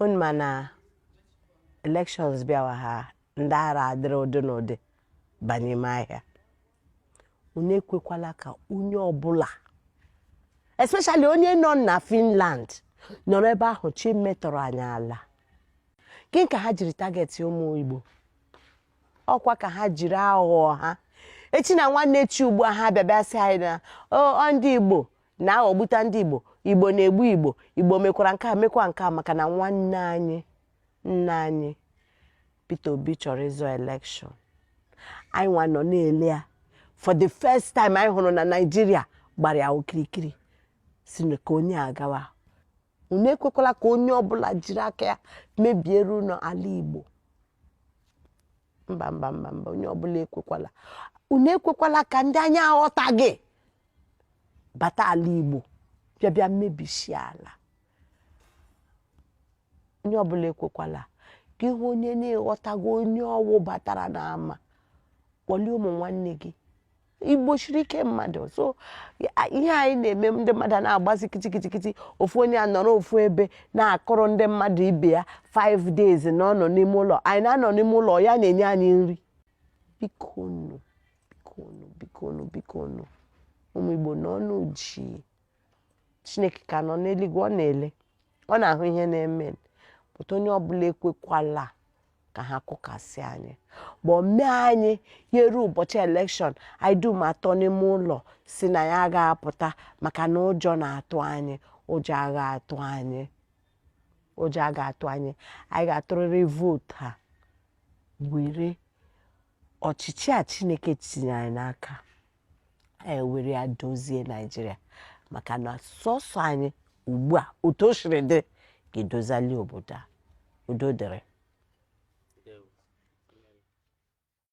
Unu ma na elections bịawa, ha ndị ara adịrị ụdị na ụdị banye ime ahịa. Unu ekwekwala ka onye ọbụla, especially onye nọ na Finland, nọrọ ebe ahụ chi metọrọ anyị ala. Gịnị ka ha jiri target ụmụ Igbo? Ọkwa ka ha jiri aghụghọ ha echi na nwanne echi ugbu a, ha bịa bịa sị anyị na ọ ndị Igbo na-aghọgbuta ndị Igbo, Igbo na-egbu Igbo, Igbo mekwara nke a, mekwa nke a, maka na nwanne anyị, nna anyị Peter Obi chọrọ ịzọ election. Anyị nwa nọ na-ele ya for the first time. Anyị hụrụ na Naịjirịa gbara ya okirikiri si na ka onye agawa. Unu ekwekwala ka onye ọbụla jiri aka ya mebiere unu ala Igbo. Mba, mba, mba, mba! Onye ọbụla ekwekwala. Unu ekwekwala ka ndị anyị aghọtaghị bata ala Igbo bịa bịa mebisie ala. Onye ọbụla ekwekwala ka ịhụ onye na-ịghọtago onye ọwụ batara n'ama kpọlie ụmụ nwanne gị. Igbo siri ike mmadụ. So ihe anyị na-eme, ndị mmadụ na-agbazi kịtịkịtịkịtị, ofu onye anọrọ ofu ebe na-akụrụ ndị mmadụ ibe ya 5 days na ọ nọ n'ime ụlọ. Anyị na-anọ n'ime ụlọ ya na-enye anyị nri. Bikonu, bikonu, bikonu, bikonu, ụmụ Igbo, n'ọnụ ji Chineke ka nọ n'eluigwe, ọ na-ele, ọ na-ahụ ihe na-eme. Pụta, onye ọbụla ekwekwala ka ha kụkasị anyị ma mee anyị ya eru ụbọchị election, anyị dum atọ n'ime ụlọ si na ya agaghị apụta maka na ụjọ na-atụ anyị. Ụjọ agha atụ anyị, ụjọ aga atụ anyị. Anyị ga-atụrịrị vootu a, were ọchịchị a Chineke tinyere anyị n'aka, anyị were ya dozie Naijiria, maka na sọsọ anyị ugbu a, otu o siri dị, ga-edozali obodo a. Udo dịrị.